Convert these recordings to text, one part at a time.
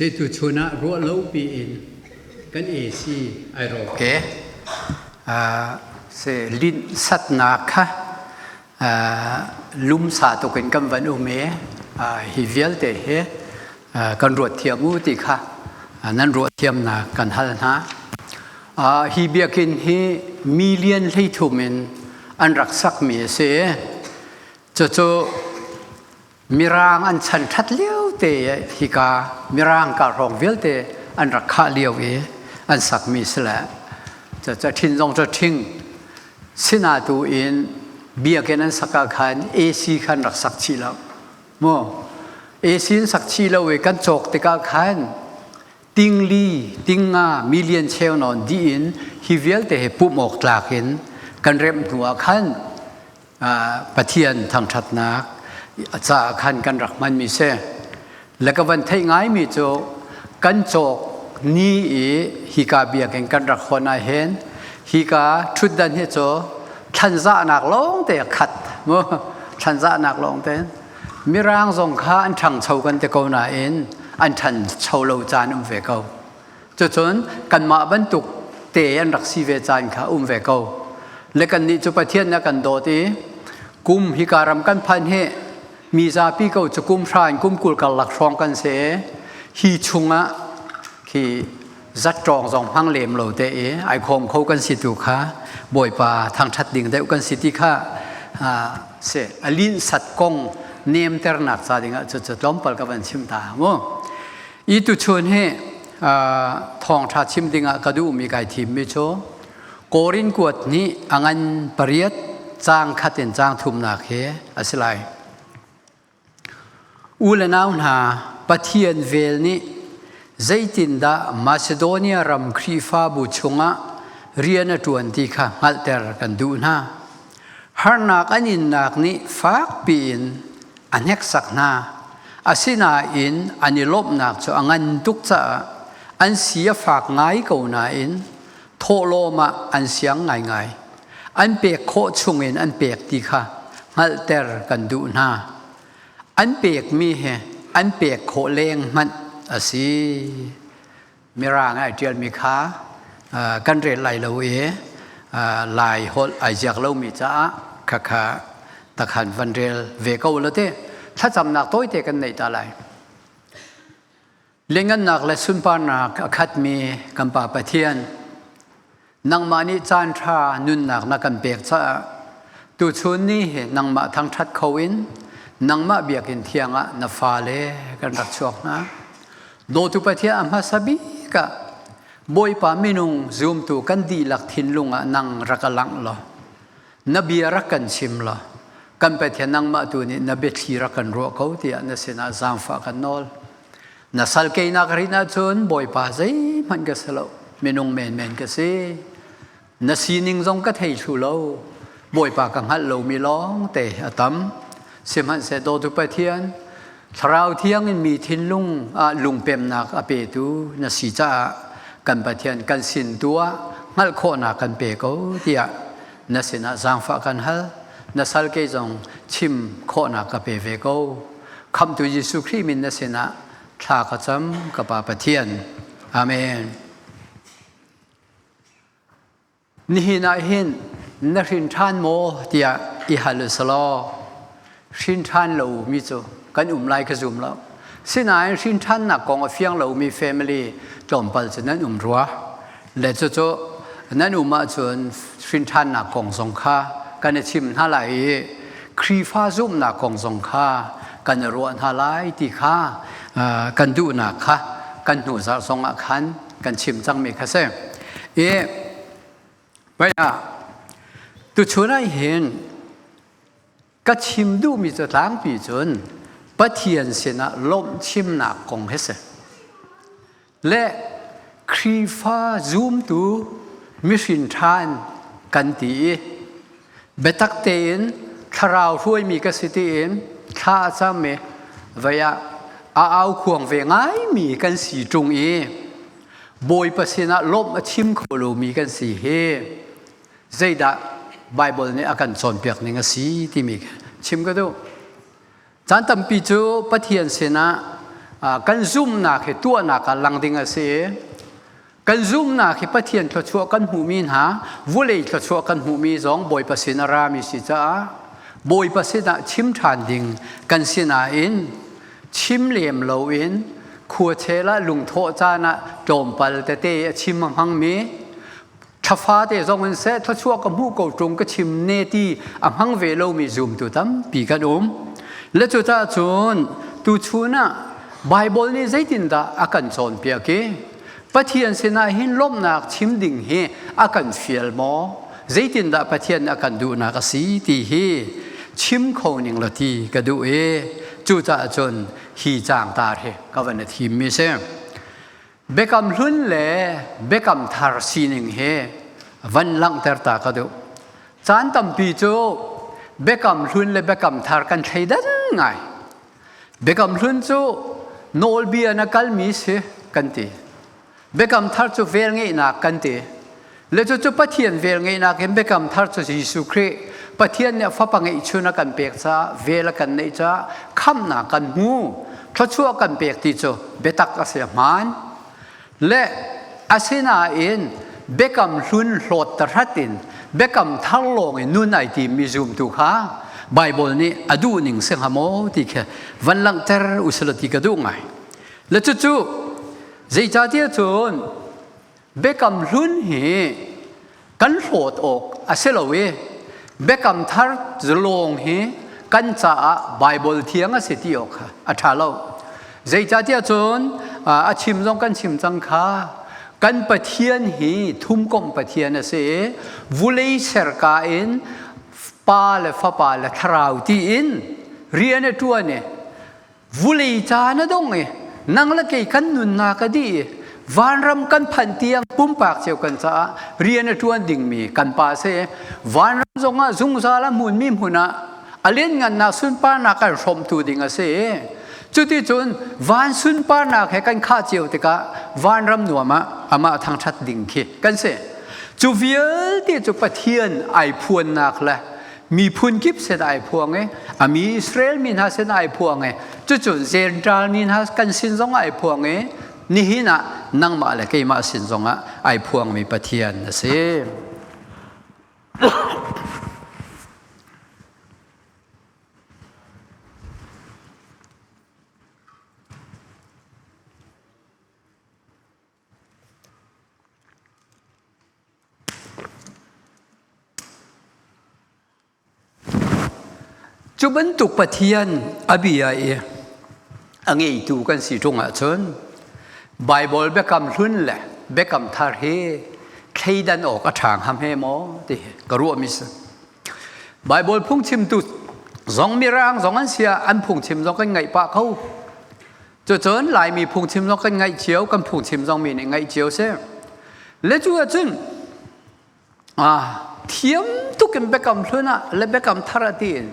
Se tu chun ah ruah lo piin kan AC ai rawk e. Se linh satnak kha lumsa tuk in kan van um e. Hi vialte hi kan ruat thiam u ti kha nan ruah thiamnak kan hal hna. Hi biakinn hi million 13 in an rak sakmi a si. Cucu Mirang an chan ṭhat lio te hika Mirang ka hrawng vialte an rak khah lio i an sakmi si le ca ṭhin zong cu ṭhing sina tu in biakinn an sak ah khan AC khan rak sak chih lo mu AC in sak chih lo i kan cawk tikah khan tingli tingnga million cheu nawn dih in hi vialte hi pumh awk tlak in kan remh hnu ah khan Pathian thangṭhatnak caah khan kan rak hmanmi si. Le ka van theih ngaimi cu kan cawk ni i hika biakinn kan rak hon ah hin hika ṭhutdan hi cu thlanzahnak lawng te a khat mu thlanzahnak lawng te mirang zong kha an ṭhangcho kan ti ko nain an ṭhancho lo caan um ve ko. Cucun kanmah bantuk te an rak si ve caan kha um ve ko. Le kannih cu Pathian nih a kan dawt i kum hika ram kan phan hi mi zapi ko cu kum hra in kum 20 karlak hrawng kan si i hi chungah khi zatṭawng zong hmang lem lo te i ai khawm kho kan si tu kha Bawipa thangṭhat ding deuh kan si ti kha si a linhsat kong nemternak ca dingah cucu tlawmpal ka van chim ta mu. I tuchun hi thawngṭha chim dingah ka duhmi kai thimmi cu Korin kuat nih a ngan pariat caang khat in caang thumnak hi a si lai. U le nau hna, Pathian vel nih zeitindah Macedonia ram Khrihfabu chungah rian a ṭuan ti kha hngalhter kan duh hna. Harnak an innak nih fakpi in a hneksak hna. Asinain an i lawmhnak cu a ngan tuk caah an si a fak ngai ko nain thawhlawm ah an siang ngaingai. An pek khawh chungin an pek ti kha hngalhter kan duh hna. An pekmi he an pek khawh leng hmanh a si. Mirang ai ṭialmi kha kan rel lai lo i Lai holh ai ziak lomi caah khakha takhan van rel ve ko lo te thlacamnak tawite kan neih ta lai. Lingannak le sunparnak a khatmi kan Pa Pathian, nangmah nih caan ṭha nunnak na kan pek caah tuchun ni hi nangmah thangṭhat kho in nangmah biakinn thiang ah na fale kan rak chuak hna. Dawtu Pathian a hmasa bik ah Bawipa minung zumtu kan dihlak thinlung ah nang rak a langh law na bia rak kan chim law kan Pathian nangmah tu nih na biathli rak kan ruah ko tiah na sinah zaangfah kan nawl. Na sal keinak rin ahcun Bawipa zeihmanh ka si lo minung menmen ka si. Na sining zong ka thei thlu lo. Bawipa ka hngalh lomi lawng te a tam. Sihmanhseh dawtu Pathian, Thlarau Thiang in mi thinlung ah lungpemnak a petu na si caah kan Pathian kan sin tu ah hngalh khawhnak kan pe ko tiah na sinah zaangfah kan hal. Na sal kei zong chim khawhnak ka pe ve ko. Khamhtu Jesuh Khrih min na sinah thla ka cam ka Pa Pathian. Amen. Nihin ah hin na hrin ṭhan maw tiah i hal u selaw hrin ṭhan lomi cu kan um lai ka zum lo. Sinain hrin ṭhannak kong a fiang lomi family tlawmpal cu nan um rua. Le cucu nan um ahcun hrin ṭhannak kong zong kha kan i chim hna lai i Khrihfa zumhnak kong zong kha kan i ruah hna lai ti kha kan duhnak kha kan hnu zarh zong ah khan kan chim cangmi kha si. I baya tuchun ah hin ka chim duhmi cu tlangpi cun Pathian sinah lawmh chimnak kong hi si. Le Khrihfa zumtu mihrin ṭhan kan ti i biatak tein thlarau hruaimi ka si tiin thla a cam i vei ah a aukhuang ve ngaimi kan si ṭung i Bawipa sinah lawmh a chim kho lomi kan si hi zeidah Baibal nih a kan cawnpiak ning a si timi chim ka duh. Caan tampi cu Pathian sinah Kan zumhnak hi tuahnak ah lang ding a si i kan zumhnak hi Pathian thluachuah kan hmuhmi hna vulei thluachuah kan hmuhmi zong Bawipa sin a rami si caah Bawipa sinah chim ṭhan ding kan si nain chim lem loin khuachel ah lungthawh caan ah tlawmpal tete a chim a hmangmi Thlafa te zong in seh thluachuah ka hmuh ko ṭung ka chim ne ti a hmang ve lomi zumtu tampi kan um. Le cucaah cun tuchun ah Baibal nih zeitindah a kan cawnpiak i Pathian sinah hin lawmhnak chim ding hi a kan fial maw? Zeitindah Pathian a kan duhnak a si ti hi chim kho ning law ti ka duh i cucaah cun hi caangtar hi ka van i thimmi si. Biakam hlun le biakam thar sining hi van langhter ta ka duh. Caan tampi cu biakam hlun le biakam thar kan thleidan ngai. Biakam hlun cu nawlbia na kalmi si kan ti. Biakam thar cu velngeihnak kan ti. Le cucu Pathian velngeihnak in biakam thar cu Jesuh Khrih Pathian nih a fapa ngeihchun a kan pek caah vel a kan neih caah khamhnak kan hmu thluachuah kan pek ti cu biatak a si a hmaan. Le asinain biakam hlun hlawt tahrat in biakam thar lawng in nun ai timmi zumtu kha Baibal nih a duh ning si hnga maw ti khi van langhter usila ti ka duh ngai. Le cucu zeicahtiah cun Biakam hlun hi kan hlawt awk a si lo i biakam thar lawng hi kan caah Baibal thiang a si ti awk kha a ṭha lo. Zeicahtiah cun a chim zong kan chim cang kha kan Pathian hi thumkomh Pathian a si i vulei serka in Pa le Fapa le Thlarau tiin rian a ṭuan i Vulei caan a dong i nang le kei kan nunnak a dih i vanram kan phanh tiang pumpak cio kan caah rian a ṭuan dingmi kan pa si. Vanram zongah zungzal a hmunmi hmun ah a lianngannak sunparnak kan hrawmtu ding a si. Cuticun van sunparnak he kan khah cio tikah vanram nuam ah amah thangṭhat ding khi kan si. Cu vialte cu Pathian ai phuannak le miphun kip sin ai phuang i a mi Israel mi hna sin ai phuang i cucun Gentile mi hna kan sin zong ai phuang i nihin ah nangmah le keimah sin zongah ai phuangmi Pathian a si. Cu bantuk Pathian a bia i a ngeitu kan si ṭung ahcun Baibal biakam hlun le biakam thar hi thleidan awk a ṭha hnga hme maw ti hi ka ruahmi si. Baibal phungchimtu zong mirang zong an si ah an phungchim zong kan ngaih pah kho. Cucun Laimi phungchim zong kan ngaih cio, kan phungchim zong mi nih ngaih cio si. Le cu ahcun thiam tuk in biakam hlun ah le biakam thar ah tiin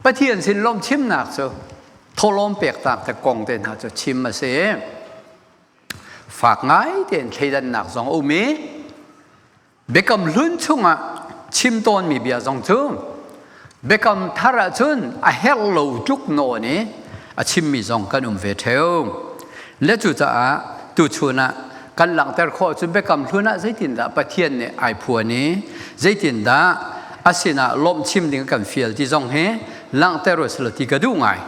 Pathian sin lawm chimnak cu thawhlawm peknak te kong te hna cu chim a si. Fak ngai tein thleidannak zong a um i Biakam hlun chungah chim tawnmi bia zong cu Biakam thar ahcun a herh lo tluk nawn i a chimmi zong kan um ve ṭheo. Le cucaah tuchun ah kan langhter khawh cu Biakam hlun ah zeitindah Pathian nih ai phuan i zeitindah a sinah lawmh chim ding kan fial ti zong hi langhter u sila ti ka duh ngai.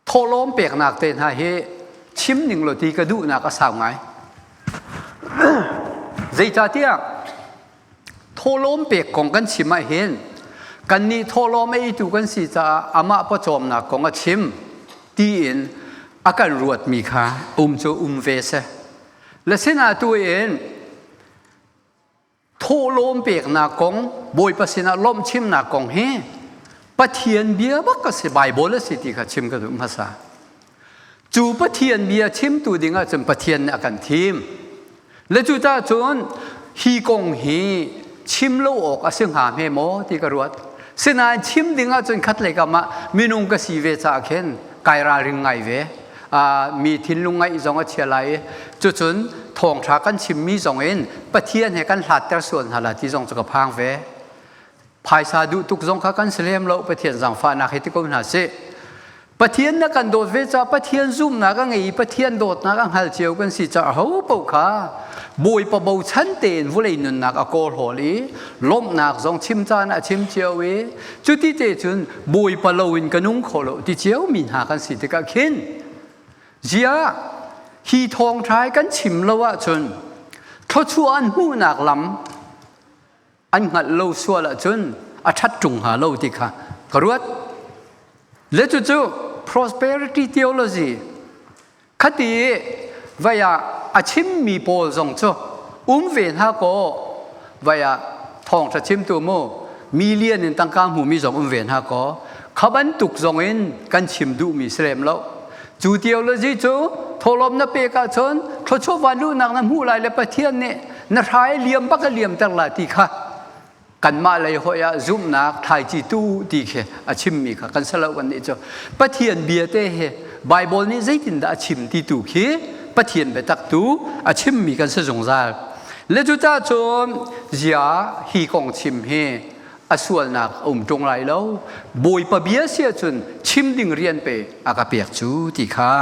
Thawhlawm peknak te hna hi chim ning law ti ka duhnak a sau ngai. Zeicahtiah thawhlawm pek kong kan chim ah hin kannih thawhlawm eitu kan si caah amah pawcawmnak kong a chim tiin a kan ruatmi kha um cu um ve seh. Le sinah tu in Thawhlawm peknak kong, Bawipa sinah lawmhchimnak kong hi Pathian bia bak a si, Baibal a si ti kha chim ka duh hmasa. Cu Pathian bia chimtu ding ahcun Pathian nih a kan thim. Le cucaah cun hi kong hi chim lo awk a si hnga hme maw ti ka ruat. Sinain chim ding ahcun khatlei kam ah minung ka si ve caah khin kai ralring ngai ve. Mi thinlung ngaih zong a chia lai i cucun thawngṭha kan chimmi zong in Pathian he kan hlatter sual hna la ti zong cu ka phang ve. Phaisa duh tuk zong kha kan si lem lo Pathian zaangfahnak hi ti ko hna sih. Pathian na kan dawt ve caah Pathian zumhnak a ngei i Pathian dawtnak a hngal cio kan si caah ho paoh kha Bawipa bochan tein vulei nunnak a kawl hawl i lawmhnak zong chim caan ah chim cio i cuti te cun Bawipa loin ka nung kho lo ti cio mi hna kan si tikah khin ziah hi thawngṭha kan chim lo ahcun thluachuah an hmuhnak lam an hngalh lo sual ahcun a ṭhat ṭung hnga lo ti kha ka ruat. Le cucu prosperity theology khati vai ah a chimmi pawl zong cu um ve hna kaw vai ah thawngṭha chimtu mu million in tangka hmumi zong um ve hna kaw kha bantuk zong in kan chim duhmi si lem lo. Cu theology cu thawhlawm na pek ahcun thluachuah vanluhnak na hmuh lai le Pathian nih na hrai liam bak a liamter lai ti kha kanmah lei hoi ah zumhnak thlaici tu ti khi a chimmi kha kan salo kan nih cu Pathian bia te hi Bible nih zeitindah a chim ti tu khi Pathian biatak tu a chimmi kan si zungzal. Le cucaah cun zia hi kong chim hi a sualnak a um ṭung lai lo Bawipa bia si ahcun chim ding rian pe a ka pek cu ti kha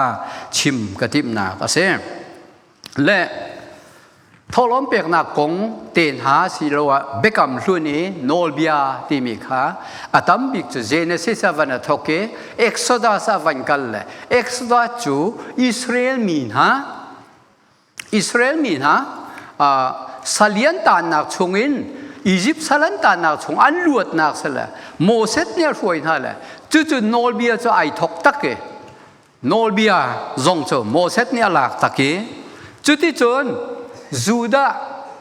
chim ka timhnak a si. Le thawhlawm peknak kong te hna siloah biakam hlun i nawlbia timi kha a tam bik cu Genesis ah van a thawk i Exodus ah van kal le Exodus cu Israel mi hna Israel mi hna salian tannak chungin Egypt sal an tannak chung an luatnak si le Moses nih a hruai hna le cucu nawlbia cu ai thok tak i nawlbia zong cu Moses nih a lak tak i cuticun Judah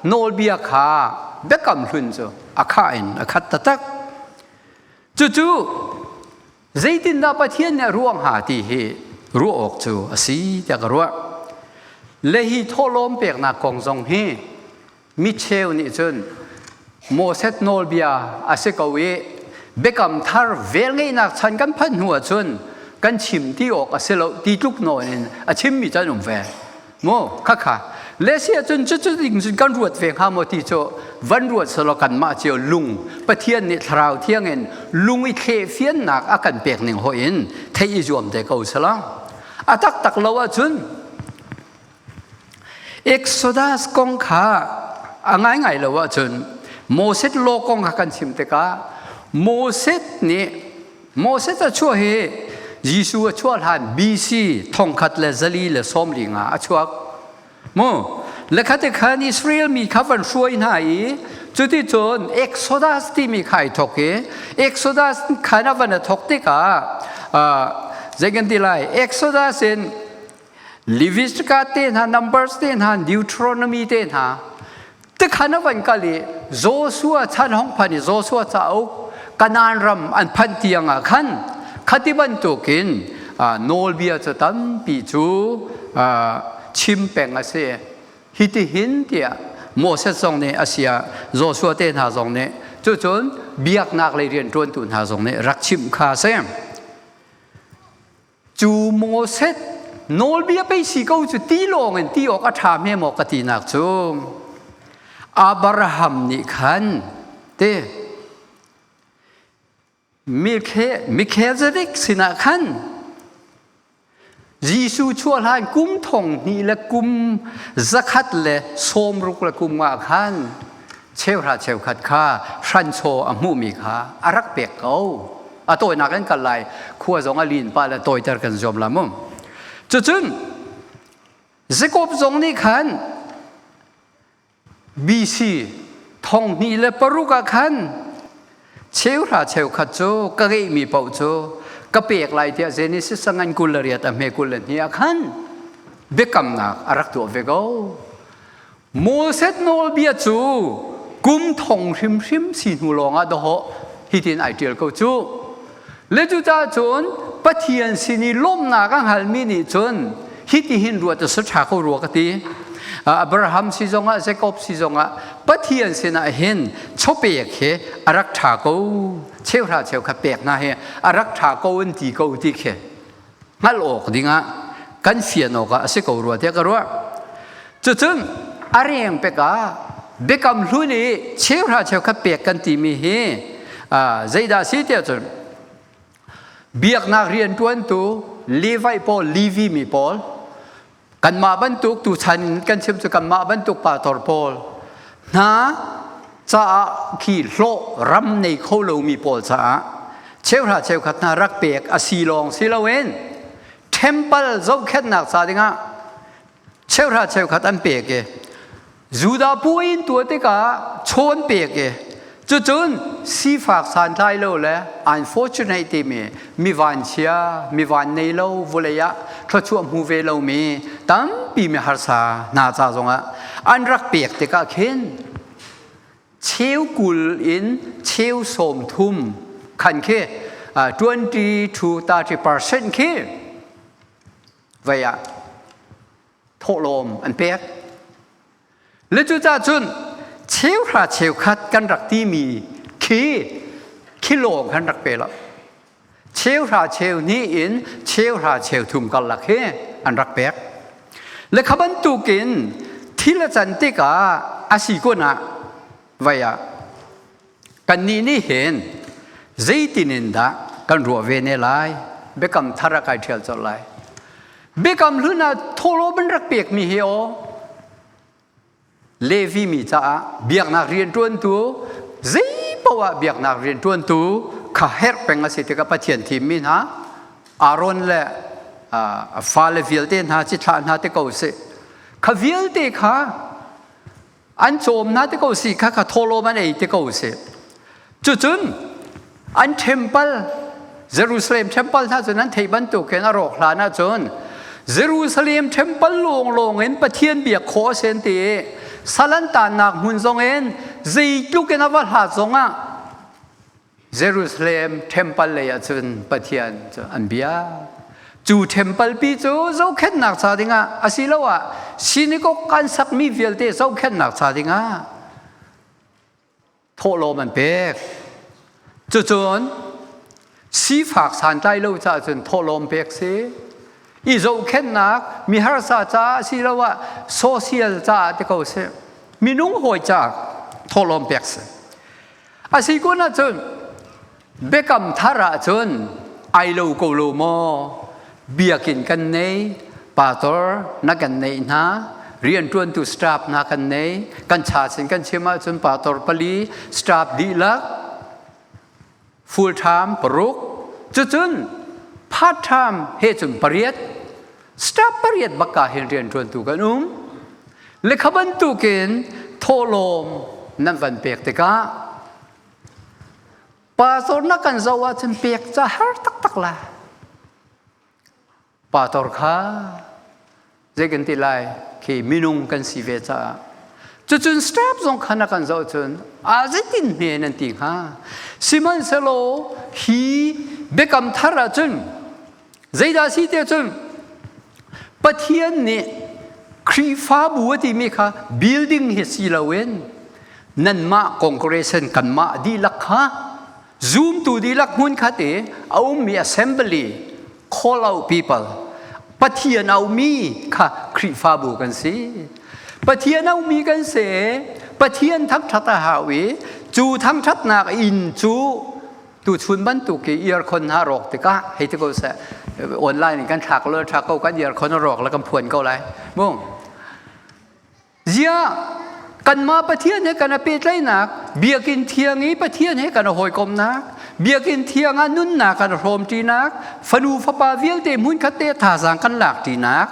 nawlbia kha biakam hlun cu a khah in a khat taktak. Cucu Zeitindah Pathian nih a ruah hnga ti hi ruah awk cu a si tiah ka ruah. Le hi thawhlawm peknak kong zong hi micheu nih cun Moses nawlbia a si ko i biakam thar velngeihnak chan kan phanh hnu ahcun kan chim ti awk a si lo ti tluk nawn in a chimmi cu an um ve. Mu khakha le si ahcun cucu ding cun kan ruat ve hnga maw ti cu van ruat selaw kanmah cio lung Pathian nih thlarau thiang in lung i thleh fiannak a kan pek ning hoi in theih i zuam te ko selaw a taktak lo ahcun Exodus kong kha a ngaingai lo ahcun Moses law kong kha kan chim tikah Moses nih Moses a chuah hi Jesuh a chuah hlan BC 1450 ah a chuak. Mu le khate khan Israel mi kha van hruai hna i cuticun Exodus timi kha ai thok i Exodus khan a van a thok tikah zei kan ti lai Exodus in Leviticus te hna Numbers te hna Deuteronomy te hna Tikhan a van kal i Joshua chan hong phan i Joshua cauk Kanaan ram an phanh tiang ah khan khati bantukin nawlbia cu tampi cu chim peng a si. Hitihin tiah Moses zong nih a sia Joshua te hna zong nih cucun biaknak lei rianṭuantu hna zong nih rak chimh kha a si. Cu Moses nawlbia pei si ko cu ti lawng in ti awk a ṭha hme maw ka tinak cu Abraham nih khan te Melchizedek sinah khan Jesuh chuah hlan kum thong hnih le kum zakhat le sawmruk le kum nga khan cheuhra cheukhat kha hranchaw a hmuhmi kha a rak pek ko. A tawinak in kal lai khua zong a lin pa le tawiter kan zuam la mu. Cucun Jacob zong nih khan BC 2006 ah khan cheuhra cheukhat cu ka ngeihmi paoh cu ka pek lai tiah Genesis ngan 28 a hme 22 ah khan biakamnak a rak tuah ve ko. Moses nawlbia cu kum thong hrimhrim si hnu lawngah dawhawh hitin ai ṭial ko cu. Le cucaah cun Pathian sin i lawmhnak a hngalmi nih cun hitihin ruat a si ṭha ko rua ka ti. Abraham si zongah Jacob si zongah Pathian sinah hin chawpek hi a rak ṭha ko cheuhra cheukhat pek hna hi a rak ṭha ko an ti ko ti khi hngalh awk dingah kan fian awk ah a si ko rua tiah ka ruah. Cucun a reng pek ah biakam hlun i cheuhra cheukhat pek kan timi hi zeidah si tiah cun. Biaknak rianṭuantu Levite pawl, Levi mi pawl, kanmah bantuk tuchan kan chim cu kanmah bantuk pastor pawl hna caah khi hlawh ram nei kho lomi pawl caah cheuhra cheukhat hna rak pek a si lawng si loin temple zohkhenhnak ca dingah cheuhra cheukhat an pek i Judah puai in tuah tikah chawn pek i cucun sifak santlai lo le unfortunate timi mi vanchia mi van nei lo vulei ah thluachuah hmu ve lomi tampi mi harsa hna ca zongah an rak pek tikah khin cheu 20 in cheu 30 khan khi 20 to 30% khi vei ah thawhlawm an pek. Le cucaah cun cheuhra cheukhat kan rak timi khi khi lawng kan rak pe lo. Cheuhra cheu hnih in cheuhra cheu thum karlak hi an rak pek. Le kha bantukin thil a can tikah a si kun ah vai ah Kannih nih hin zeitin in dah kan ruah ve ne lai? Biakam thar ah kai ṭhial colh lai. Biakam hlun ah thawhlawm an rak pekmi hi aw Levi mi caah biaknak rianṭuantu zei paoh ah biaknak rianṭuantu kha herh peng a si tikah Pathian thimmi hna Aaron le a fale vialte hna cithlah hna te ko sih. Kha vialte kha An cawm hna te ko si kha kha thawhlawm an ei te ko si. Cucun an temple Jerusalem temple hna cun an theih bantukin a rawk hlan ahcun Jerusalem temple lawnglawng in Pathian biak khawh a si an ti i sal an tannak hmun zong in zeitluk in a va hlat zongah Jerusalem temple lei ah cun Pathian cu an bia. Cu temple pi cu zohkhenhnak ca dingah asiloah synagogue kan sakmi vialte zohkhenhnak ca dingah thawhlawm an pek. Cucun sifak santlai lo caah cun thawhlawm pek si. I zohkhenhnak mi harsa caah asiloah social caah ti ko sih. Minung hawi caah thawhlawm pek si. A si kun ahcun biakam thar ahcun ai lo ko lo maw? Biakinn kan nei, pastor na kan neih hna, rianṭuantu staff hna kan nei, kan cha sin kan chim ahcun pastor pali, staff dihlak, full time paruk, cucun part time he cun pariat, staff pariat bakka hin rianṭuantu kan um. Le kha bantukin thawhlawm nan van pek tikah pastor na kan zoh ahcun pek ca har taktak la. Pastor kha zei kan ti lai khi minung kan si ve caah cucun staff zong kha na kan zoh cun a zeitin hme nan ti hnga sihmanhsehlaw hi biakam thar ahcun Zeidah si te cun Pathian nih Khrihfabu a timi kha building hi si loin nanmah congregation kanmah dihlak kha zumtu dihlak hmunkhat i a ummi assembly call out people Pathian aumi kha Khrihfabu kan si. Pathian aumi kan si. Pathian thangṭhat a hau i cu thangṭhatnak inn cu Tuchun bantuk i earcon hna rawk tikah hei ti ko seh online in kan thlak lo tha ko kan earcon a rawk le kan phuan ko lai mu zia kanmah Pathian he kan a pehtlaihnak biakinn thiang i Pathian he kan a hawikomnak biakinn thiang ah nunnak kan hrawm ṭinak fanu fapa vialte hmunkhat te thazaang kan lak ṭinak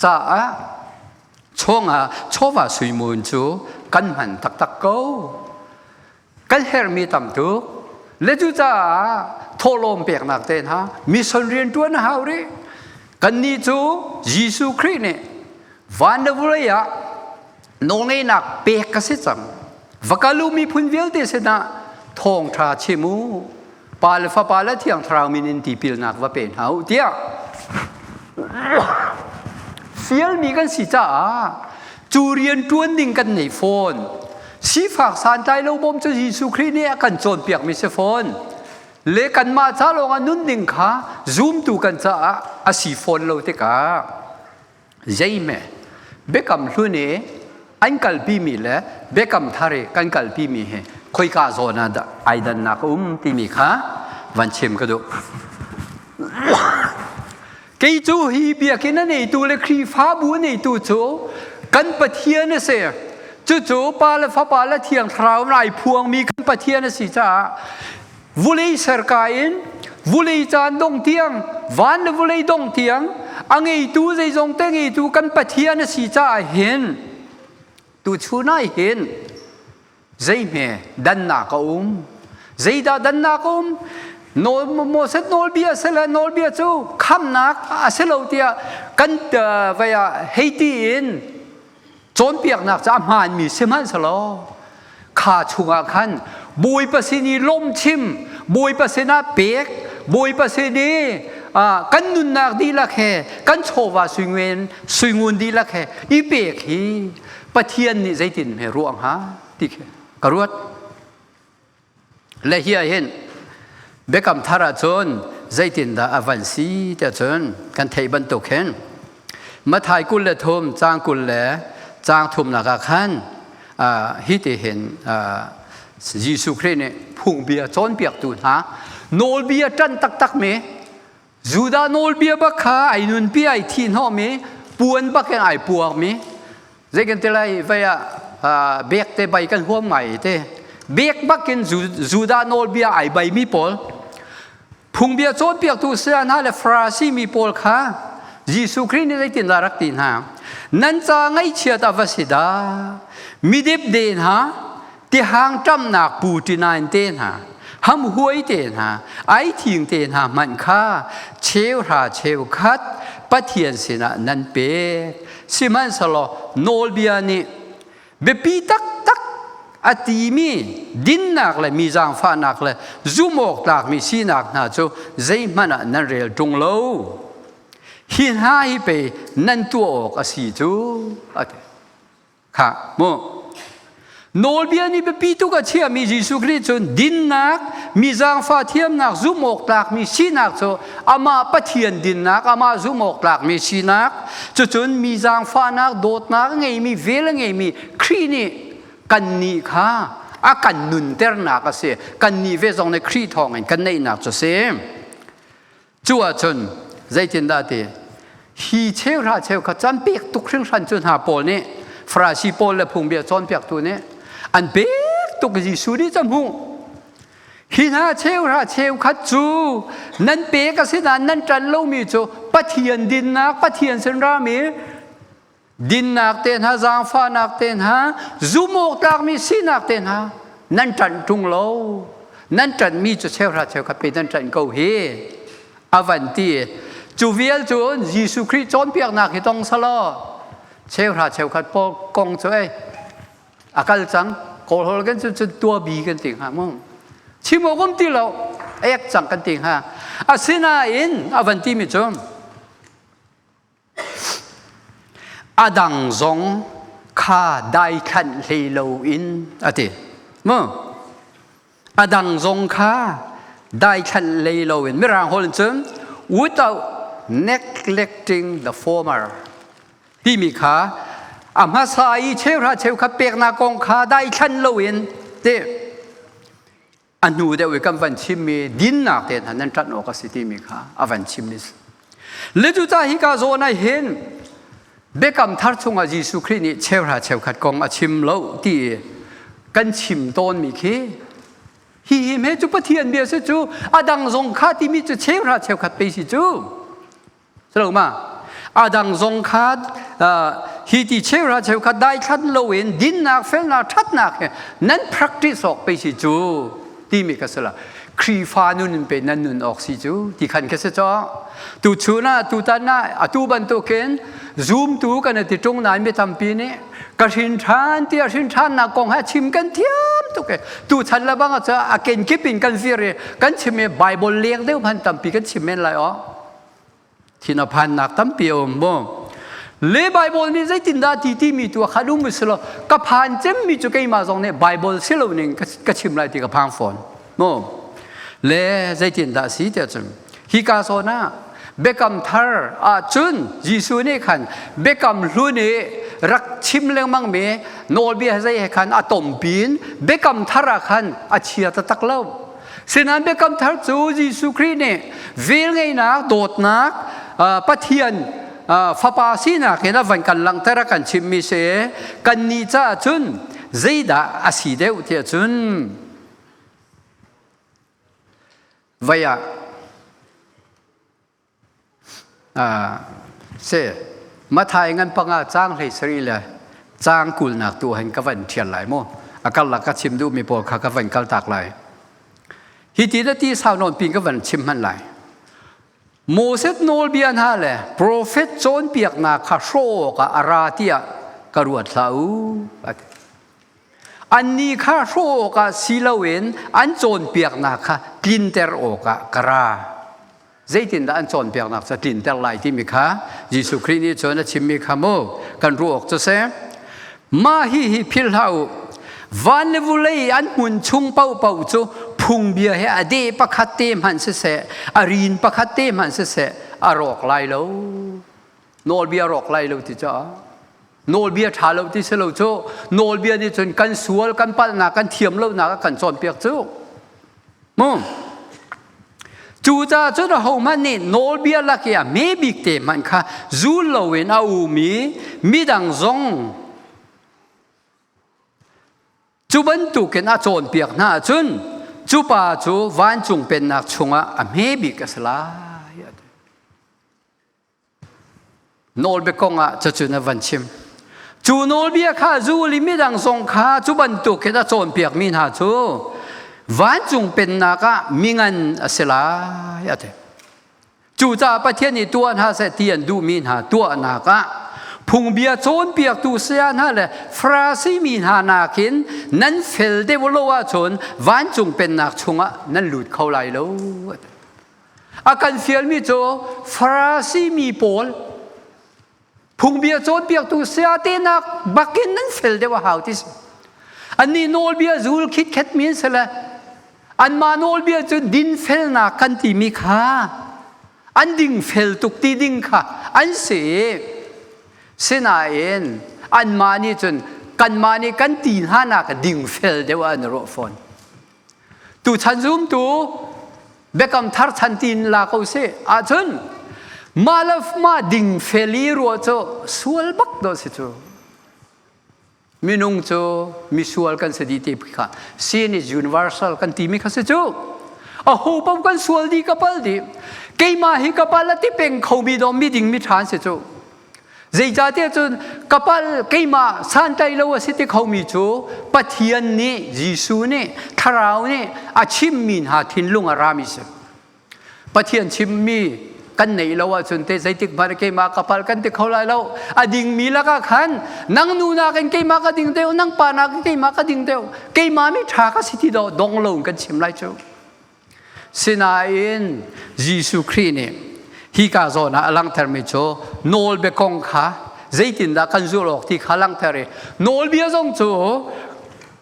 caah chawngah chawva suimun cu kan hman taktak ko. Kan herhmi tam tuk. Le cucaah thawhlawm peknak te hna mission rian ṭuan a hau rih. Kannih cu Jesuh Khrih nih van le vawlei ah nawlngeihnak pek ka si cang. Va kal u miphun vialte sinah thawngṭha chim u. Pa le Fapa le Thiang Thlarau min in tipilnak va pe hna u tiah fialmi kan si caah cu rian ṭuan ding kan nei fawn. Sifak santlai lo bawm cu Jesuh Khrih nih a kan cawnpiakmi si fawn. Le kanmah ca lawngah nun ding kha zumtu kan caah a si fawn lo tikah zeihme biakam hlun i an kalpimi le biakam thar i kan kalpimi hi khoika zawn ah dah ai dannak a um timi kha van chim ka duh. Kei cu hi biakinn a neitu le Khrihfabu a neitu cu kan Pathian a si. Cucu Pa le Fapa le Thiang Thlarau in ai phuangmi kan Pathian a si caah vulei serka in vulei caan dong tiang van le vulei dong tiang a ngeitu zeizong te ngeitu kan Pathian a si caah hin tuchun ah hin zeihme dannak a um? Zeidah dannak a um? Moses nawlbia a si le nawlbia cu khamnak a si lo tiah kan vai ah hei ti in cawnpiaknak cu a hmaanmi sihmanhsehlaw kha chungah khan Bawipa sin i lawmchim Bawipa sinah pek Bawipa sin i kan nunnak dihlak he kan chawva suingun suingun dihlak he i pek hi Pathian nih zeitin hme ruah hnga ti khi ka ruat. Le hi ah hin Biakam thar ahcun zeitindah a van si tiah cun kan theih bantuk hin Mathai 23 caang 20 le caang thumnak ah khan hi ti hin Jesuh Khrih nih phungbia cawnpiaktu hna nawlbia ṭan taktak mi Judah nawlbia bak kha ai nunpi ai thi hnawhmi puan bak in ai puakmi zei kan ti lai vei ah bek te bai kan huam ngai te bek bak in Judah nawlbia ai baimi pawl phungbia cawnpiaktu saya hna le Farasi mi pawl kha Jesuh Khrih nih zeitin dah rak ti hna nan ca ngaihchiat a va si dah midip de hna tihang ṭamnak pu ṭinain te hna hamhuai te hna aithing te hna hmanh kha cheuhra cheukhat Pathian sinah nan pek sihmanhsehlaw nawlbia nih biapi taktak a timi dinnak le mi zaangfahnak le zumh tlakmi sinak hna cu zeihmanh ah nan rel ṭung lo hi hna hi pei nan tuah awk a si cu a ti Kha mu. Nawlbia nih biapi tuk a chiahmi Jesuh Khrih cun dinnak, mi zaangfah thiamnak, zumh awk tlakmi sinak cu amah Pathian dinnak, amah zumh awk tlakmi sinak, cucun mi zaangfahnak, dawtnak a ngeimi, vel a ngeimi Khrih nih kannih kha a kan nunternak a si. Kannih ve zong nih Khrih thawngin kan neihnak cu a si. Cu ahcun zeitindah ti hi cheuhra cheukhat cu an pek tuk hringhran cu hna pawl nih Farasi pawl le phungbia cawnpiaktu nih an pek tuk Jesuh nih ca hmuh. Hi hna cheuhra cheukhat cu nan pek a si nain nan ṭan lomi cu Pathian dinnak Pathian sin rami dinnak te hna zaangfahnak te hna zumh tlakmi sinak te hna nan ṭanh ṭung lo nan ṭanhmi cu cheuhra cheukhat pe nan ṭanh ko hi a van ti cu vial cun Jesuh Khrih cawnpiaknak hi tong salaw cheuhra cheukhat kong cu ei a kal cang kawlhawl kan cu cun tuabi kan ti hnga mu chim awk um ti lo ek cang kan ti hnga asinain a van timi cu A dang zong kha daithlanh hlei loin a ti. Mu? A dang zong kha daithlanh hlei loin Mirang holh in cun without neglecting the former timi kha a hmasa i cheuhra cheukhat peknak kong kha daithlanh loin ti. A hnu deuh i kan van chimmi dinnak te hna nan ṭanh awk a si timi kha a van chimmi si. Le cucaah hika zawn ah hin Biakam Thar chungah Jesuh Khrih nih cheuhra cheukhat kong a chim lo ti kan chim tawnmi khi hi hi hme cu Pathian bia si cu a dang zong kha timi cu cheuhra cheukhat pe si cu Silo ma? A dang zong kha hi ti cheuhra cheukhat daithlan loin dinnak felnak ṭhatnak he nan practice awk pei si cu timi ka si la. Khrihfa nun in pe nan nun awk si cu ti khan ka si caw. Tu chun ah tutan ah atu bantukin zumtu kan ti ṭung nain mi tampi nih ka hrin ṭhan tiah hrin ṭhannak kong ha chim kan thiam tuk e. Tu chan le bang ah a kenkip in kan vir i kan chim i Bible leng deuh hman tampi kan chim men lai aw. Thin a phannak tampi a um mu. Le Bible nih zeitindah ti timi tu kha um si lo ka phan cemmi cu keimah zong nih Bible si lo ning ka chim lai ti ka phang fawn. Mu. Le zeitindah si tiah cun hi ka zawn ah Biakam thar ahcun Jesuh nih khan Biakam hlun i Rak chim lengmang mi nawlbia zei he khan a tompi in biakam thar ah khan a chia taktak lo. Sinain biakam thar cu Jesuh Khrih nih velngeihnak, dawtnak, Pathian fapa sinak in a van kan langhter a kan chimmi si. Kannih caah cun zeidah a si deuh tiah cun vei ah Si, Mathai ngan panga caang 17 le caang 20nak tu hin ka van ṭhial lai mu. A karlak ka chim duhmi pawl kha ka van kaltak lai. Hi ti na ti sau nawn pin ka van chim hman lai. Moses nawlbia hna le profet cawnpiaknak kha hrawh awkah a ra tiah ka ruat hlah u. Annih kha hrawh awkah si loin an cawnpiaknak kha tlinter awkah ka ra. Zeitindah an cawnpiaknak cu tlinter lai timi kha Jesuh Khrih nih cun a chimmi kha mu kan ruah awk cu si. Mah hihi philh hlah u. Van le vulei an hmun chung paohpaoh cu phungbia he a deh pakhat te hmanh siseh, a rin pakhat te hmanh siseh, a rawk lai lo. Nawlbia rawk lai lo ti caah nawlbia ṭha lo ti si lo cu nawlbia nih cun kan sual kan palhnak kan thiam lonak a kan cawnpiak cu mu cucaah cun ahohmanh nih nawlbia lak i a hme bik te hmanh kha zul loin a um i midang zong Cu bantukin a cawnpiak hna ahcun cu pa cu vancung pennak chungah a hme bik a si lai. Nawlbia kong ah cucun a van chim. Cu nawlbia kha zul i midang zong kha cu bantukin a cawnpiakmi hna cu vancung pennak ah mingan a si lai a ti. Cucaah Pathian nih tuah hna seh ti an duhmi hna tuahnak ah phungbia cawnpiaktu saya hna le Farasi mi hna nakin nan fel deuh lo ahcun vancung pennak chungah nan lut kho lai lo. A kan fialmi cu Farasi mi pawl phungbia cawnpiaktu saya tenak bakin nan fel deuh a hau ti si. Annih nawlbia zul khitkhet mi an si le anmah nawlbia cu dinfelnak kan timi kha an dingfel tuk ti ding kha an si. Sinain anmah nih cun kanmah nih kan ti hna nak dingfel deuh ah an ruah fawn. Tuchan zumtu biakam thar chan tiin la ko sih ahcun mah le mah dingfel i ruah cu sual bak dawh si cu. Minung cu misual kan si dih ti kha sin is universal kan timi kha si cu. Aho paoh kan sual dih ka pal dih. Keimah hi ka pal a ti peng khomi dawh mi ding mi ṭha an si cu. Zeicahtiah cun ka pal keimah santlai lo a si ti khomi cu Pathian nih Jesuh nih Thlarau nih a chimmi hna thinlung a rami si. Pathian chimmi kan neih lo ahcun te zeitik hmanh keimah ka pal kan ti kho lai lo. A dingmi lakah khan nang nu nakin keimah ka ding deuh, nang pa nakin keimah ka ding deuh, keimah mi ṭha ka si ti dawh dong lo in kan chim lai cu. Sinain Jesuh Khrih nih hika zawn ah a langhtermi cu nawlbia kong kha zeitindah kan zulh awk ti kha langhter i nawlbia zong cu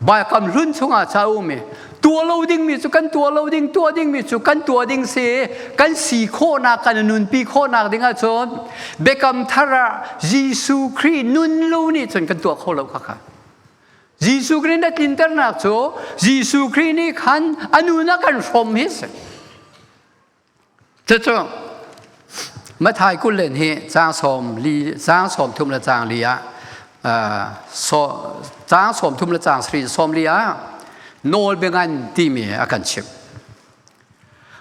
Baikam hlun chungah ca um i tuah lo dingmi cu kan tuah lo ding tuah dingmi cu kan tuah ding si kan si khawhnak kan nunpi khawhnak ding ahcun biakam thar ah Jesuh Khrih nun lo nih cun kan tuah kho lo kha kha Jesuh Khrih na tlinternak cu Jesuh Khrih nih khan a nun a kan hrawm hi si. Cucu Mathai 22 hi caang 40 caang 30 le caang li ah caang 30 le caang 40 ah nawlbia ngan timi a kan chimh.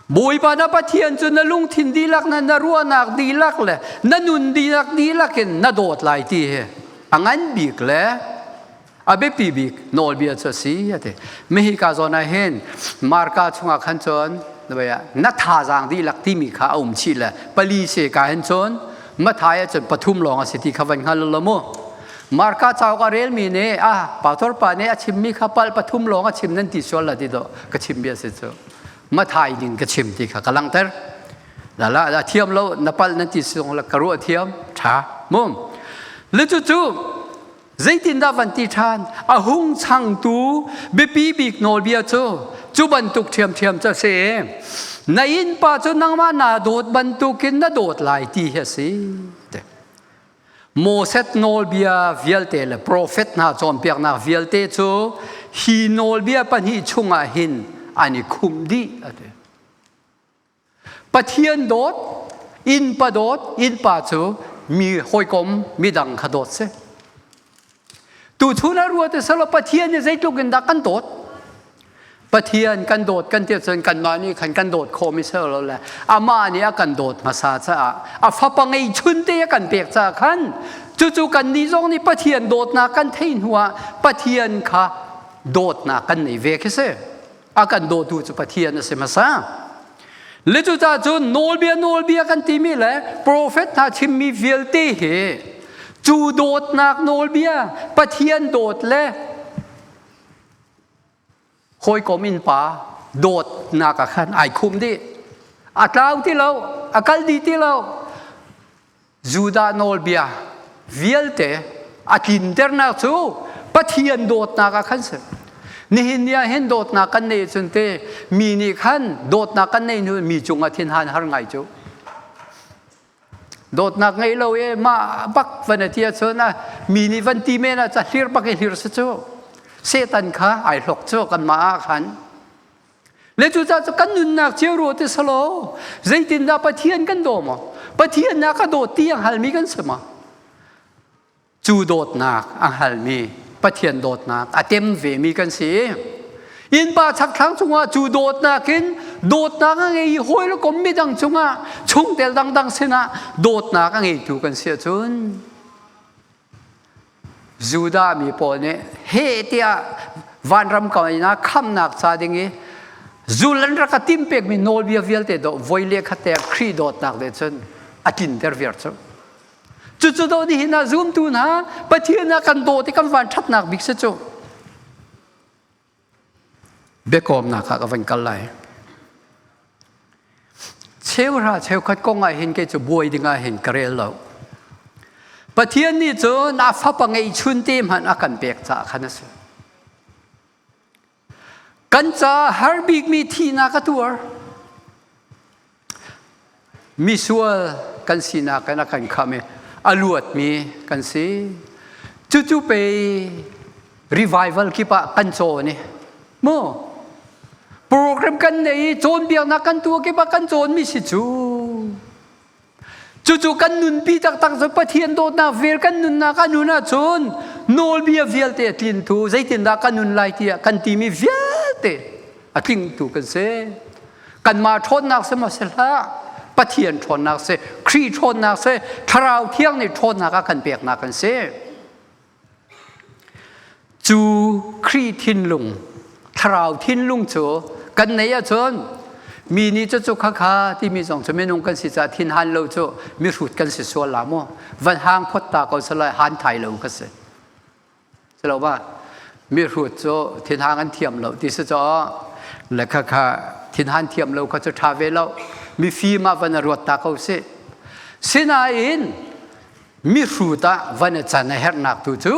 Bawipa na Pathian cu na lungthin dihlak na na ruahnak dihlak le na nun dihlak dihlak in na dawt lai ti hi a ngan bik le a biapi bik nawlbia cu a si a ti. Mihika zawn ah hin Marka chungah khan cun na thazaang dihlak timi kha a um chih le pali se ka hin cun Mathai ah cun pathum lawng a si ti kha van hngal lo mu. Marka cauk a relmi nih ah pastor pa nih a chimmi kha pal pathum lawng a chim nan ti sual la ti do ka chim bia si cu. Mathai ning ka chim ti kha ka langhter. La la la thiam lo na pal nan ti sung la ka ruah thiam tha mum. Le cu cu zeitindah van ti ṭhan a hung changtu biapi bik nawlbia cu cu bantuk ṭhiamṭhiam cu a si na innpa cu nangmah naa dawt bantukin na dawt lai ti hi a si. Moses nawlbia vialte le profet hna cawnpiaknak vialte cu hi nawlbia pahnih chungah hin an i khumh dih a ti. Pathian dawt, innpa dawt, innpa cu mi hawikom midang kha dawt si. Tuchun ah ruat selaw Pathian nih zeitluk in dah kan dawt? Pathian kan dawt kan ti cun kanmah nih khan kan dawt khawhmi si lo le amah nih a kan dawt hmasa caah a fapa ngeihchun te a kan pek caah khan cucu kannih zong nih Pathian dawtnak kan theih hnuah Pathian kha dawtnak kan nei ve khi si. A kan dawtu cu Pathian a si hmasa. Le cucaah cun nawlbia nawlbia kan timi le profet hna chimmi vialte hi cu dawtnak nawlbia Pathian dawt le hawikom innpa dawtnak ah khan ai khum dih. A tlau ti lo, a kal dih ti lo. Judah nawlbia vialte a tlinternak cu Pathian dawtnak ah khan si. Nihin ni ah hin dawtnak kan neih cun te mi nih khan dawtnak kan neih hnu mi cungah thinhan har ngai cu. Dawtnak ngei lo e mah bak van a ti ahcun a mi nih van ti men ah ca hlir bak i hlir si cu. Satan kha ai hlok cu kanmah ah khan. Le cucaah cu kan nunnak cio ruah ti selaw zeitindah Pathian kan daw maw? Pathian na ka dawt ti a hngalmi kan si maw? Cu dawtnak a hngalmi Pathian dawtnak a tem vemi kan si. Innpa chakthlang cungah cu dawtnak in dawtnak a ngei i hawi le kom midang cungah chungtel dangdang sinah dawtnak a ngeitu kan si ahcun Judah mi pawl nih heh tiah vanram kainak khamnak ca ding i zul an rak a tim pekmi nawlbia vialte dawh voi le khat te Khrih dawtnak nih cun a tlinter viar cu. Cucu do nihin ah zumtu hna Pathian ah kan dawt i kan van ṭhatnak bik si cu. Biakawmnak ah ka van kal lai. Cheuhra cheukhat kong ah hin kei cu buai ding ah hin ka rel lo. Pathian nih cun a fapa ngeihchun te hmanh a kan pek caah khan a si. Kan caah har bikmi thihnak a tuar. Misual kan sinak in a kan khamh i a luatmi kan si. Cucu pei revival kip ah kan cawn i mu program kan nei i cawnpiaknak kan tuah kip ah kan cawnmi si cu. Cucu kan nunpi taktak cu Pathian dawtnak vel kan nunnak a nun ahcun nawlbia vialte a tlintu zeitindah kan nun lai tiah kan timi vialte a tlingtu kan si. Kanmah ṭhawnnak si maw si hlah Pathian ṭhawnnak si Khrih ṭhawnnak si Thlarau Thiang nih ṭhawnnak a kan peknak kan si. Cu Khrih thinlung Thlarau thinlung cu kan neih ahcun mi nih cucu khakha timi zong cu minung kan si caah thinhan lo cu mihrut kan si sual la maw van hang phot ta ko salai han thai lo ka si. Si lo ba mihrut cu thinhang an thiam lo ti si caw le kha kha thinhan thiam lo kha cu ṭha ve lo mifim ah van a ruat ta ko si sinain mihrut ah van a can a herhnak tu cu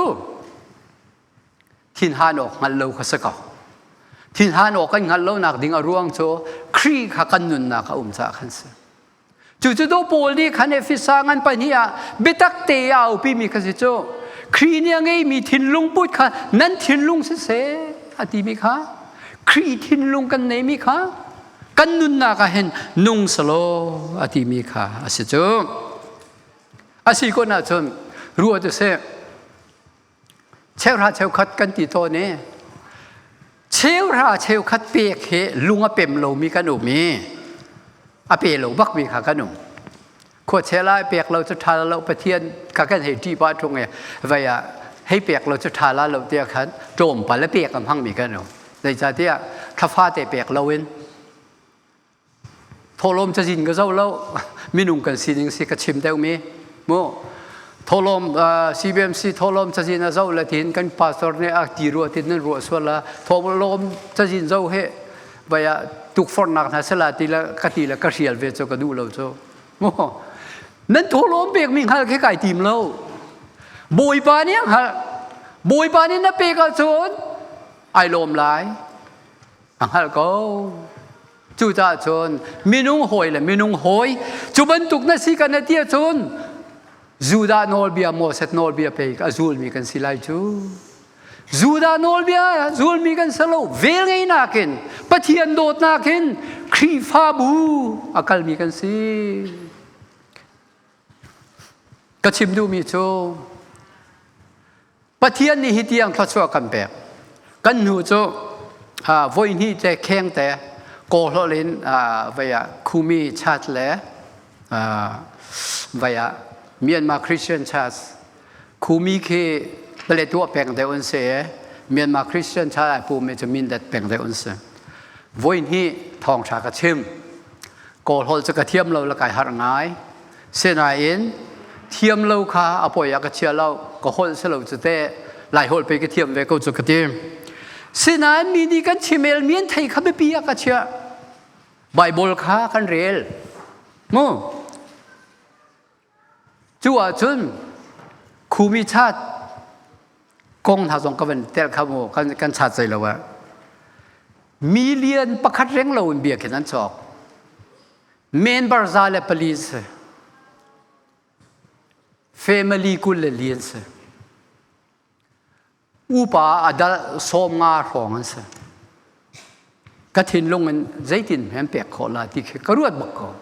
thinhan awk hngal lo kha si ko thinhan awk kan hngalh lonak ding a ruang cu Khrih kha kan nunnak a um caah khan si Cucu do Paul nih khan Efesa ngan pahnih ah biatak te a aupimi kha si cu Khrih nih a ngeimi thinlung put kha nan thinlung siseh a timi kha Khrih thinlung kan neimi kha kan nunnak ah hin nung selaw a timi kha a si cu. A si kun ahcun ruat usih Cheuhra cheukhat kan ti tawn i cheuhra cheukhat pek hi lung a pem lomi kan um i a pe lo bakmi kha kan um. Khuachel ah pek lo cu ṭha lo Pathian kha kan hei ṭih pah ṭung i vei ah hei pek lo cu ṭha la lo tiah khan tlawmpal a pek a hmangmi kan um. Zeicahtiah thlafate pek loin Thawhlawm cazin ka zoh lo. Minung kan sining si ka chim deuhmi. Mu thawhlawm CBMC thawhlawm cazin a zoh le tin kan pastor nih a ti ruah tin nan ruah sual la thawhlawm cazin zoh he vaya tukforhnak hna sela ti le ka ti le ka hrial ve cu ka duh lo cu. Mu nan thawhlawm pekmi hngal khi kai tim lo. Bawipa nih a hngalh. Bawipa nih na pek ahcun ai lawm lai. A hngalh ko. Cucaah cun minung hawi le minung hawi cu bantuk na si kan na ti ahcun. Judah nawlbia Moses nawlbia pei a zulmi kan si lai cu. Judah nawlbia zulmi kan si lo vel ngeinak in Pathian dawtnak in Khrihfabu a kalmi kan si. Ka chim duhmi cu Pathian nih hi tiang thluachuah kan pek. Kan hnu cu voi hnih te kheng te kawhlol in vai ah Khumi Church le vai ah Myanmar Christian Church Khumi khi Paletwa peng deuh an si Myanmar Christian Church ai pumi cu Mindat peng deuh an si. Voi hnih thawngṭha ka chim. Kawlholh cu ka thiam lo le kai harh ngai. Sinain thiam lo kha a poi ah ka chia lo, ka holh si lo cu teh Lai holh pei ka thiam ve ko cu ka ti. Sinain mi nih kan chimel mi an thei kha biapi ah ka chiah. Bible kha kan rel. Mu. Cu ahcun khumi chat kong hna zong ka van tel kha mu kan kan chat zei lo ah. Million pakhat reng lo in bia khin an cawk. Member 104 si. Family 24 an si. Upa adult 50 hrawng an si. Ka thinlung in zeitin hem pek khawh la ti khi ka ruat bak ko.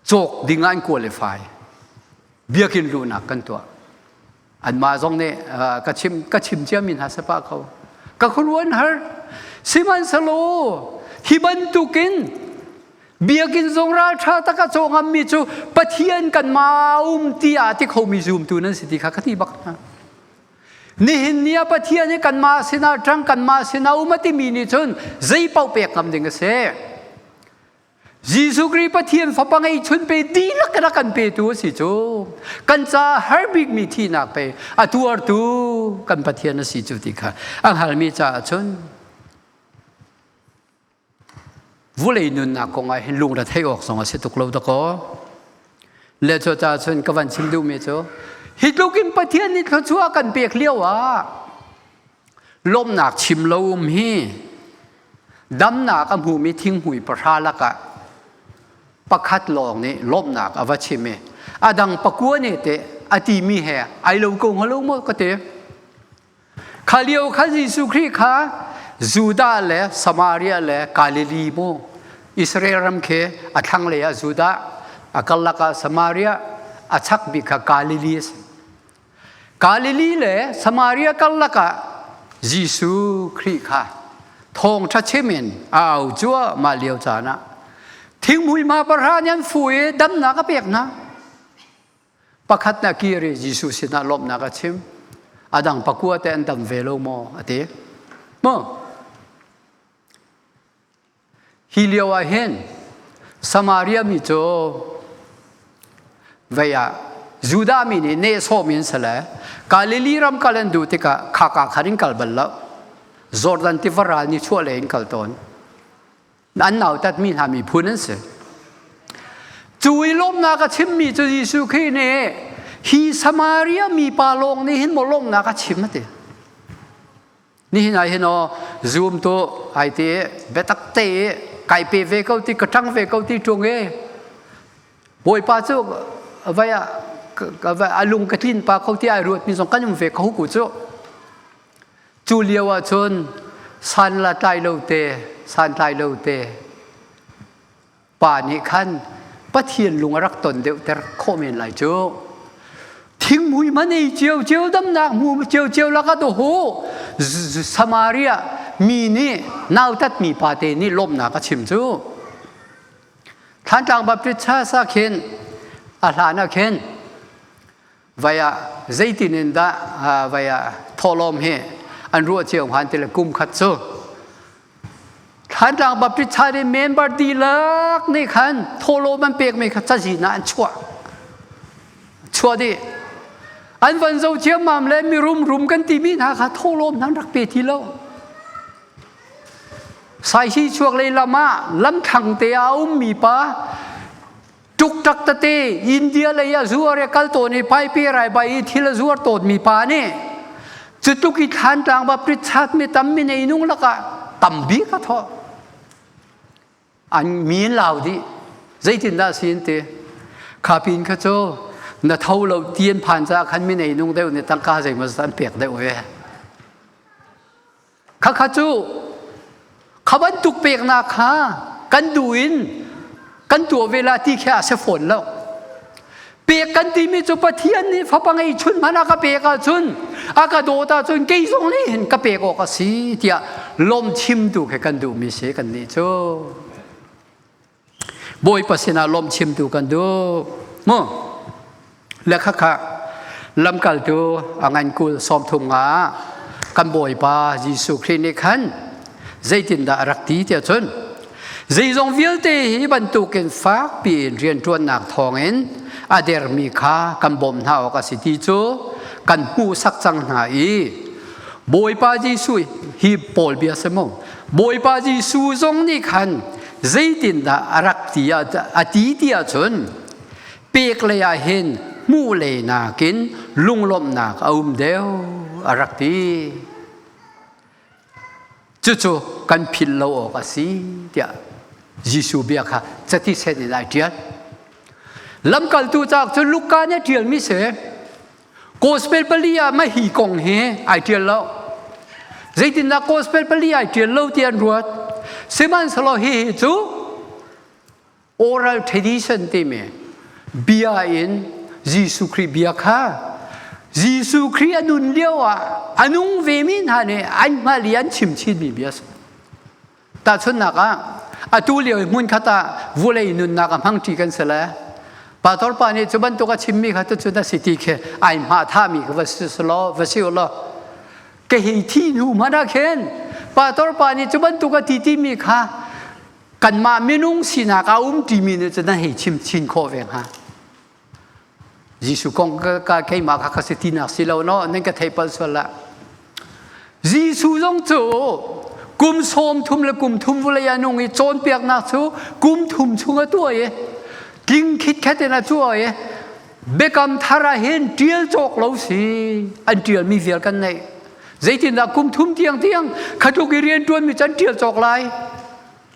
Cawk ding ah an qualify. Biakinn luhnak kan tuah. Anmah zong nih ka chim ka chim ciami hna sapa ko. Ka khuaruan har. Sihmanhsehlaw hi bantukin biakinn zong ralṭha tak a caw ngammi cu Pathian kan ma um ti ah ti khomi zumtu nan si ti kha ka ti bak hna. Nihin ni ah Pathian hi kanmah sinah ṭang kanmah sinah um a timi nih cun zei paoh pek ngam ding a si. Jesuh Khrih Pathian Fapa ngeihchun pe dihlak in a kan petu a si cu. Kan caah har bikmi thihnak pe a tuartu kan Pathian a si cu ti kha a hngalmi caah cun vulei nunnak kong ah hin lungre theih awk zong a si tuk lo dakaw. Le cu caah cun ka van chim duhmi cu hi tluk in Pathian nih thluachuah kan pek lio ah lawmhnak chim lo um hi damnak a hmumi thinghmui pahra lakah pakhat lawng nih lawmhnak a va chim i a dang pakua nih teh a timi he ai lo ko hnga lo maw ka ti. Kha lio kha Jesuh Khrih kha Judah le Samaria le Galilee mu Israel ram khi a thlanglei ah Judah, a karlak ah Samaria, a chak bik kha Galilee a si. Galilee le Samaria karlak ah Jesuh Khrih kha thawngṭha chim in a au cuahmah lio caan ah thinghmui ma pahra nih an fu i damnak a pek hna. Pakhat na kir i Jesuh sinah lawmhnak a chim. A dang pakua te an dam ve lo maw a ti. Maw? Hi lio ah hin Samaria mi cu vei ah Judah mi nih nehsawhmi an si le Galilee ram kal an duh tikah khaka khan in kal bal lo. Jordan tiva ral nichuah lei in kal tawn. An nautatmi hna miphun an si. Cu i lawmhnak a chimmi cu Jesuh Khrih nih hi Samaria mipa lawng nih hin maw lawmhnak a chim a ti. Nihin ah hin aw zoom tu ai ti biatak te i kai pe ve ko ti ka ṭang ve ko ti ṭung i Bawipa cu vai ah a lung ka tlin pa ko ti ai ruat mi zong kan um ve ko ku cu. Cu lio ah cun san la tlai lo te san tlai lo te Pa nih khan Pathian lung a rak ton deuhter khawh men lai cu. Thinghmui man ei ciocio damnak hmu ciocio lakah dawhu Samaria mi nih nautat mi pa te nih lawmhnak a chim cu. Thlantlang Baptist Church ah khin a hlan ah khin vai ah zeitin in dah vai ah thawhlawm hi an ruah cio hnga ti le kum khat cu Thlantlang Baptist Church i member dihlak nih khan thawhlawm an pekmi kha cazin ah an chuah chuah dih an van zo ciammam le mirum rum kan timi hna kha thawhlawm hna an rak pe ti lo Saisi chuak lei lam ah lamthlang te ah a ummi pa Tuktak tete India lei ah zuar i kal tawn i paipi rai bai i thil a zuar tawnmi pa nih cutluk i Thlantlang Baptist chat mi tam mi nei nung lakah tam bik a thawh. An mi an lau dih. Zeitindah a si an ti. Kha pin kha cu Na tho lo ti an phan caah khan mi nei nung deuh nih tangka zeimaw zat an pek deuh ve. Khakha cu kha bantuk peknak kha kan duh in kan tuah ve la ti khi a si fawn lo. Pek kan timi cu Pathian nih fapa ngei chun hmanh a ka pek ahcun a ka dawt ahcun kei zong nih hin ka pek awk a si tiah lawmchimtu khi kan duhmi si kan nih cu. Bawipa sinah lawmchimtu kan duh. Mu le khakha lamkaltu a ngan kul 30 nga kan Bawipa Jesuh Khrih nih khan zeitindah a rak ti tiah cun zeizong vialte hi bantukin fakpi in rianṭuannak thawngin a dermi kha kan bawmh hna awk a si ti cu kan hmuhsak cang hna i Bawipa Jesuh hi Paul bia si mu Bawipa Jesuh zong nih khan zeitindah a rak ti a ti ti ahcun pek lei ah hin hmuh lei nakin lunglawmhnak a um deuh a rak ti. Cucu kan philh lo awk a si tiah Jesuh bia kha cati sen in ai ṭial. Lamkaltu cauk cu Luka nih a ṭialmi si. Gospel pali ah mah hi kong hi ai ṭial lo. Zeitindah gospel pali ai ṭial lo ti an ruat. Sihmanhsehlaw hihi cu oral tradition timi bia in Jesuh Khrih bia kha Jesuh Khrih a nun lio ah a nung vemi hna nih an hngalh i an chim chinmi bia a si. Tahchunhnak ah atu lio i hmunkhat ah vulei nunnak a hmangṭi kan si le pastor pa nih cu bantuk a chimmi kha tucun a si ti khi ai hma thami kha va si law va si law ka hei thi hnu hmanh ah khin pastor pa nih cu bantuk a ti timi kha kanmah minung sinak a um timi nih cun nan hei chim chin khawh ve hnga. Jesuh kong ka keimah kha ka si tinak si lo no nan ka theih palh sual la. Jesuh zong cu kum 30 le kum thum vulei a nung i cawnpiaknak cu kum thum chung a tuah i tling khitkhet in a tuah i biakam thar ah hin ṭial cawk lo si an ṭialmi vial kan neih. Zeitindah kum thum tiang tiang khatluk i rian ṭuanmi cu an ṭial cawk lai?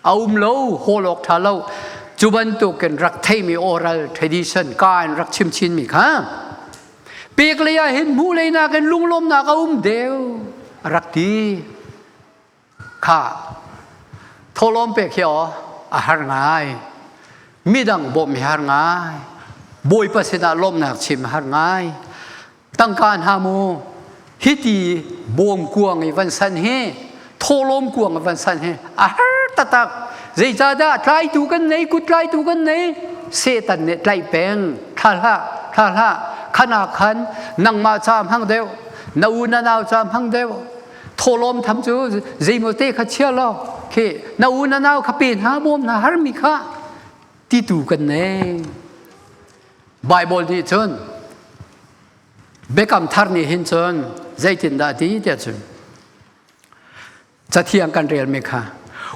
A um lo, hawl awk ṭha lo. Cu bantukin rak theimi oral tradition ka in rak chim chinmi kha pek lei ah hin hmuh lei nakin lunglawmnak a um deuh a rak ti. Kha thawhlawm pek hi aw a har ngai. Midang bawmh hi har ngai. Bawipa sinah lawmhnak chim har ngai. Tangka hna mu hiti bawm kuang i van san hi thawhlawm kuang i van san hi a har taktak. Zeicahdah tlaitu kan nei, kut tlaitu kan nei, Satan nih tlaih peng, thla hlah, thla hlah, khan ah khan nangmah ca hmang deuh, na u na nau ca hmang deuh, thawhlawm tham cu zeimaw te kha chia law khi na u na nau kha pe hna bawm hna harmi kha ti tu kan nei. Bible nih cun Biakam thar nih hin cun zeitindah ti tiah cun cathiang kan relmi kha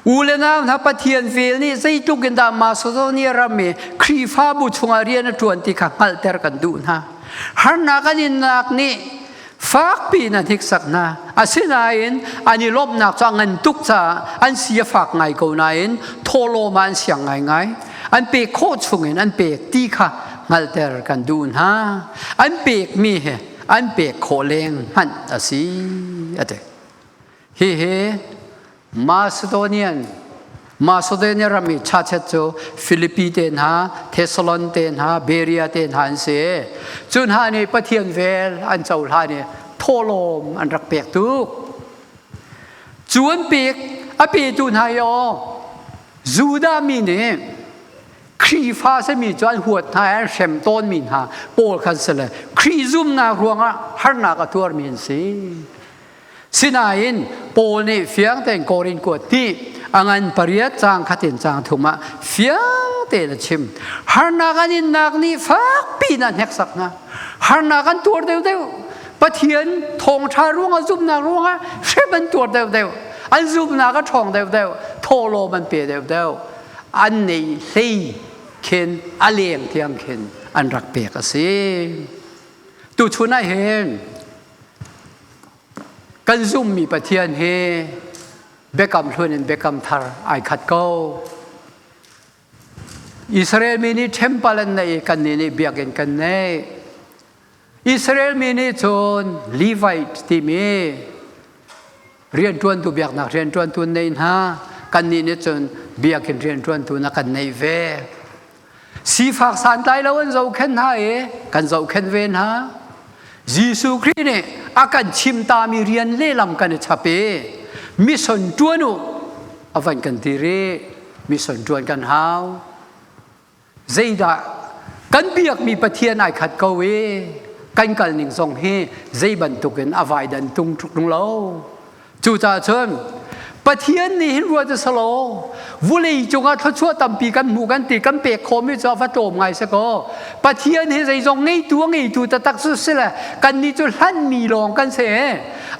u le nau hna Pathian vel nih zeitluk in dah Macedonia ram i Khrihfabu chungah rian a ṭuan ti kha hngalhter kan duh hna. Harnak an innak nih fakpi in an hniksak hna. Asinain an i lawmhnak cu a ngan tuk caah an si a fak ngai ko nain thawhlawm ah an siang ngaingai. An pek khawh chungin an pek ti kha hngalhter kan duh hna. An pekmi he an pek khawh leng hmanh a si a ti. Hihi Macedonian Macedonia ram i chachet cu Filipi te hna, Thessalon te hna, Berea te hna an si. Cu hna nih Pathian vel an cohlan i thawhlawm an rak pek tuk. Cu an pek a petu hna i aw Judah mi nih Khrihfa simi cu an huat hna i an hrem tawnmi hna pawl khan si le Khrih zumnak ruangah harnak a tuarmi an si. Sinain Paul nih fiang tein Korin kuat ti a ngan pariat caang khat in caang thum ah fiang tein a chim. Harnak an innak nih fakpi in a hneksak hna. Harnak an tuar deuhdeuh. Pathian thawngṭha ruangah zumhnak ruangah hrem an tuar deuhdeuh. An zumhnak a ṭhawng deuhdeuh. Thawhlawm an pe deuhdeuh. An neih hlei khin a leng tiang khin an rak pek a si. Tuchun ah hin Kan zumhmi Pathian hi biakam hlun in biakam thar ai khat ko. Israel mi nih temple an neih i kannih nih biakinn kan neih. Israel mi nih cun Levite timi rianṭuantu biaknak rianṭuantu nei hna kannih nih cun biakinn rianṭuantu na kan neih ve. Sifak santlai lo an zohkhenh hna i kan zohkhenh ve hna. Jesuh Khrih nih a kan chimtami rian lehlam kan i chap i mission ṭuan u a van kan ti rih. Mission ṭuan kan hau. Zeidah kan biakmi Pathian ai khat ko i kan kal ning zong hi zei bantukin a vaidan tung ṭung lo. Cucaah cun Pathian nih hin ruat selaw vulei cungah thluachuah tampi kan hmu kan ti kan pek khawhmi cu a va tlawm ngai si kaw Pathian hi zeizong ngeitu a ngeitu taktak cu si le kannih cu hlanmi lawng kan si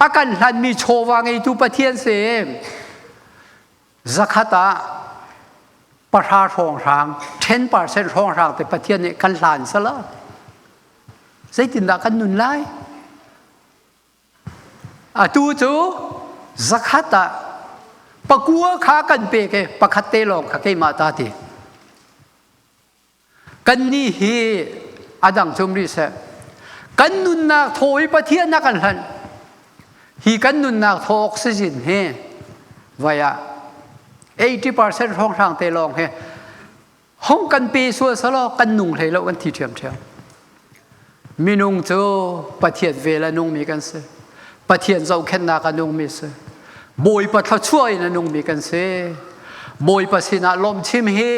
a kan hlanmi chawva ngeitu Pathian si zakhat ah pahra hrawnghrang 10% hrawnghrang te Pathian nih kan hlan sala zeitindah kan nun lai Atu cu zakhat ah pakua kha kan pek i pakhat te lawng kha keimah ta ti. Kannih hi a dang cum rih seh. Kan nunnak thaw hi Pathian a kan hlanh. Hi kan nunnak thaw oxygen hi vai ah 80% hrawnghrang te lawng hi hong kan pe sual selaw kan nung hlei lo kan thi ṭhiamṭhiam. Minung cu Pathian vel a nungmi kan si. Pathian zohkhenhnak a nungmi si. Bawipa thluachuah in a nungmi kan si. Bawipa sinah lawmchim hi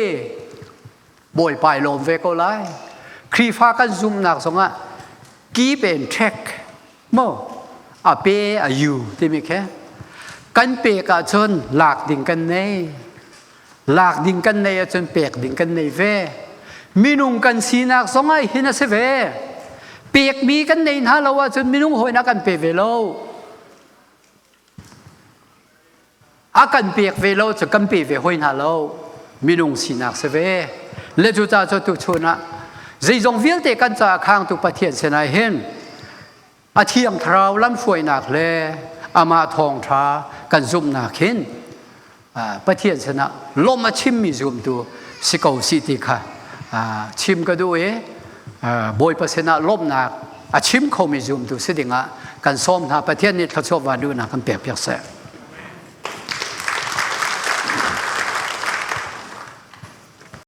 Bawipa i lawm ve ko lai. Khrihfa kan zumhnak zongah keep and check mo a pe a yu timi khe kan pek ahcun lak ding kan nei. Lak ding kan nei ahcun pek ding kan nei ve. Minung kan sinak zong ah hin a si ve. Pekmi kan nei hna lo ahcun minung hawi kan pe ve lo. A kan pek ve lo cu kan pe ve hoi hna lo. Minung sinak si ve. Le cu ca cu tuchun ah zeizong vialte kan caah khangtu Pathian sinah hin a thiang thlarau lamhruainak le amah thawngṭha kan zumhnak hin Pathian sinah lawmh a chimmi zumtu si ko si ti kha chim ka duh i Bawipa sinah lawmhnak a chim khomi zumtu si dingah kan sawm hna. Pathian nih thluachuah van duhnak kan pek piak seh.